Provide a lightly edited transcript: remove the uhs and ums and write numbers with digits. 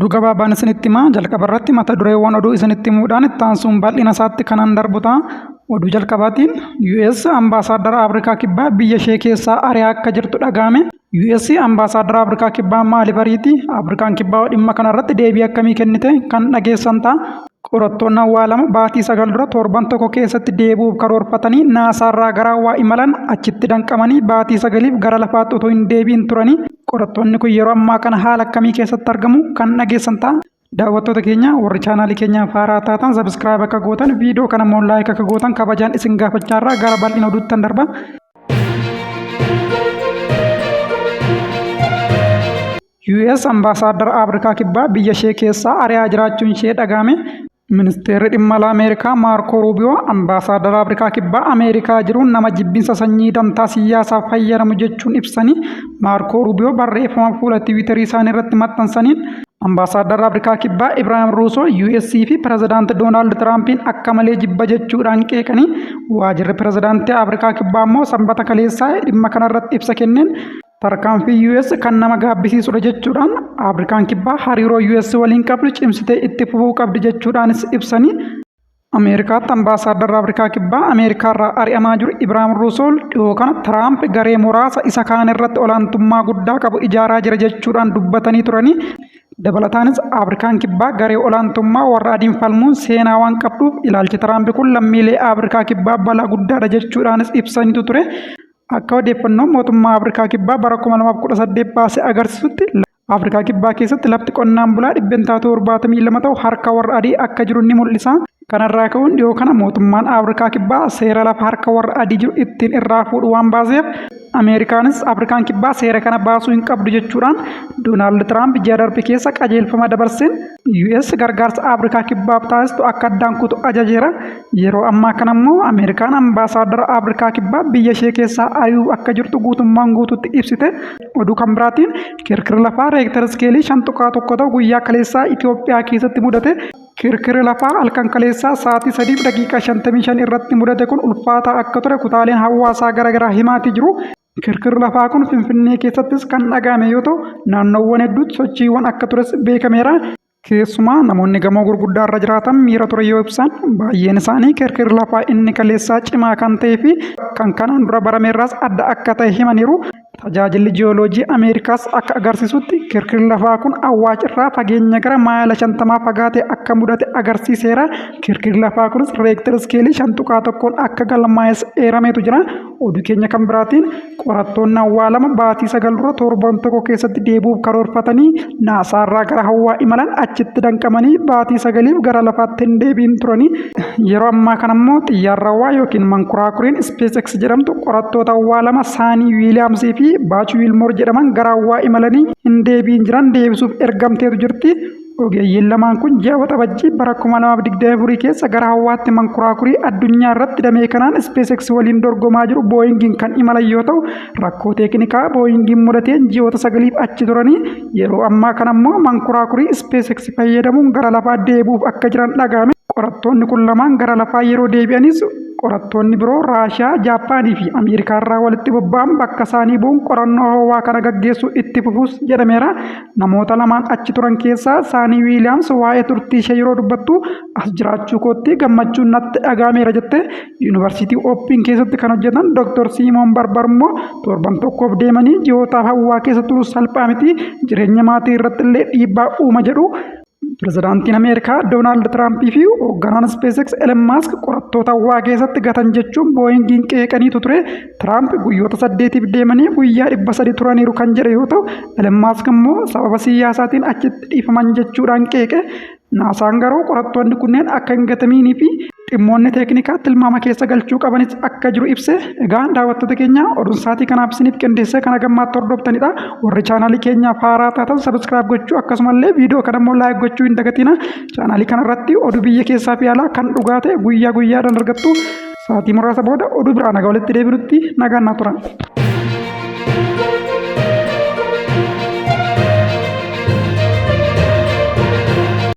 Oduu gabaabaan isinitti himaa. Jalqaba irratti mata dureewwan oduu isinitti himuudhaan itti aansuun bal'ina isaatti kanan darbu ta'a. Oduu jalqabaatiin US ambaasaaddara Afrikaa Kibbaa biyya ishee keessaa ari'aa akka jirtu dhaga'ame. US ambaasaaddara Afrikaa Kibbaa maaliif ariiti? Afrikaan Kibbaa dhimma kanarratti deebii akkamii kennite? Kan dhageessan ta'a. Qorattoonni hawaa 2 baatii 9 dura torban tokko keessatti deebi'uuf karoorfatanii naasaarraa gara hawaa imalan achitti danqamanii baatii 9f gara lafaatti otoo hin deebi'in turanii. Qorattoonni kun yeroo ammaa kana haala akkamii keessatti argamu? Kan dhageessan ta'a. Daawwattoota keenya warri chaanaalii keenyaaf haaraa taatan subscribe akka gootan, viidiyoo kana immoo like akka gootan kabajaan isin gaafachaarraa gara bal'ina oduuttan darba. US Ambaasaaddara Afrikaa Kibbaa biyya ishee keessaa ari'aa jiraachuun ishee dhaga'ame. Ministeerri Dhimma Alaa Ameerikaa Maarkoo Ruubiyoo Ambaasaaddara Afrikaa Kibbaa Ameerikaa jiruun nama jibbinsa sanyii dantaa siyaasaaf fayyadamu jechuun ibsanii. Maarkoo Ruubiyoo barreeffama fuula Tiwiitarii isaanii irratti maxxansaniin Ambaasaaddarri Afrikaa Kibbaa Ibraahim Ruusoo US fi Pirezidaanti Doonaald Tiraampiin akka malee jibba jechuudhaan qeeqanii. Waajirri Pirezidaantii Afrikaa Kibbaa immoo Sanbata kaleessaa dhimma kanarratti ibsa kenneen tarkaanfii US kan nama gaabbisiisudha jechuudhaan Afrikaan Kibbaa hariiroo US waliin qabdu cimsitee itti fufuu qabdi jechuudhaanis ibsanii. Ameerikaatti ambaasaaddarri Afrikaa Kibbaa Ameerikaarraa ari'amaa jiru Ibraahim Ruusool dhiyoo kana Tiraamp garee muraasa isa kaan irratti olaantummaa guddaa qabu ijaaraa jira jechuudhaan dubbatanii turanii. Dabalataanis Afrikaan Kibbaa garee olaantummaa warra adiin falmuun seenaa waan qabduuf ilaalchi Tiraamp kun lammiilee Afrikaa Kibbaa balaa guddaadha jechuudhaanis ibsaniitu ture. Akka odeeffannoon mootummaa Afrikaa Kibbaa bara 2018 baase agarsiisutti Afrikaa Kibbaa keessatti lafti qonnaan bulaa 72% ta'u harka warra adii akka jiru ni mul'isa. Kanarraa ka'uun dhiyoo kana mootummaan Afrikaa Kibbaa seera lafa harka warra adii jiru ittiin irraa fuudhu waan baaseef Ameerikaanis Afrikaan Kibbaa seera kana baasuu hin qabdu jechuudhaan Doonaald Tiraamp ji'a darbe keessa qajeelfama dabarseen US gargaarsa Afrikaa Kibbaaf taasistu akka addaan kutu ajajeera. Yeroo ammaa kana immoo Ameerikaan ambaasaaddara Afrikaa Kibbaa biyya ishee keessaa ari'uu akka jirtu guutummaan guutuutti ibsite. Oduu kan biraatiin kirkirri lafaa reektar iskeelii 5.1 ta'u guyyaa kaleessaa Itoophiyaa keessatti mudate. Kirkirri lafaa halkan kaleessaa sa'aatii 3:55 irratti mudate kun ulfaataa akka ture kutaaleen hawaasaa garaagaraa himaatii jiru. Kirkirri lafaa kun Finfinnee keessattis kan dhaga'ame yoo ta'u, naannoowwan hedduutti sochiiwwan akka tures beekameera. Keessumaa namoonni gamoo gurguddaa irra jiraatan miira ture yoo ibsan, baay'een isaanii kirkirri lafaa inni kaleessaa cimaa kan ta'ee fi kan kanaan dura barameerraas adda akka ta'e himaniiru. Tajaajilli Ji'ooloojii Ameerikaas akka agarsiisutti kirkirri lafaa kun Awwaac irraa fageenya gara maayila 50 fagaatee akka mudate agarsiiseera. Kirkirri lafaa kunis reektar iskeelii 5.1n akka galmaa'es eerameetu jira. Oduu keenya kan biraatiin qorattoonni hawaa 2 baatii 9 dura torban tokko keessatti deebi'uuf karoorfatanii naasaarraa gara hawaa imalan achitti danqamanii baatii 9f gara lafaatti hin deebi'in turanii. Yeroo ammaa kana immoo xiyyaarri hawaa yookiin mankuraakuriin SpaceX jedhamtu qorattoota hawaa 2 Saanii Wiiliyaamsii fi Baach Wiilmoor jedhaman gara hawaa imalanii hin deebi'in jiran deebisuuf ergamteetu jirti. Ogeeyyiin lamaan kun ji'a Waxabajjii bara 2024 keessa gara hawwaatti mankuraakurii addunyaa irratti damee kanaan SpaceX waliin dorgomaa jiru Booyingiin kan imalan yoo ta'u, rakkoo teeknikaa Booyingiin mudateen ji'oota 9f achi turanii yeroo ammaa kana immoo mankuraakurii SpaceX fayyadamuun gara lafaa deebi'uuf akka jiran dhaga'ame. Qorattoonni kun lamaan gara lafaa yeroo deebi'anis qorattoonni biroo Raashiyaa, Jaappaanii fi Ameerikaa irraa walitti bobba'an bakka isaanii bu'uun qorannoo hawaa kana gaggeessuu itti fufus jedhameera. Namoota lamaan achi turan keessaa Saanii Wiiliyaams waa'ee turtii ishee yeroo dubbattu as jiraachuu kootti gammachuun natti dhaga'ameera jette. Yuunivarsiitii Ooppiin keessatti kan hojjetan Dr. Siimoon Barbar immoo torban tokkoof deemanii ji'ootaaf hawaa keessa turuu salphaa miti, jireenya maatii irratti illee dhiibbaa uuma jedhu. Pirezidaantiin Ameerikaa Doonaald Tiraampii fi hoogganaan SpaceX Elon Musk qorattoota hawaa keessatti gatan jechuun Booyingiin qeeqaniitu ture. Tiraamp guyyoota 8f deemanii guyyaa 300 turaniiru kan jedhe yoo ta'u, Elon Musk immoo sababa siyaasaatiin achitti dhiifaman jechuudhaan qeeqe. Naasaan garuu qorattoonni kunneen akka hin gatamiinii fi dhimmoonni teeknikaa tilmaama keessa galchuu qabanis akka jiru ibse. Egaa daawwattoota keenya oduun sa'aatii kanaaf isiniif qindeessee kana gammaatti hordoftanidha. Warri chaanaalii keenyaaf haaraa taatan sabiskiraayib gochuu akkasumallee viidiyoo kana immoo laayik gochuu hin dagatina. Chaanaalii kanarratti oduu biyya keessaa fi alaa kan dhugaa ta'e guyyaa guyyaadhaan argattu. Sa'aatii muraasa booda oduu biraa nagaa walitti deebinutti nagaan naa turan.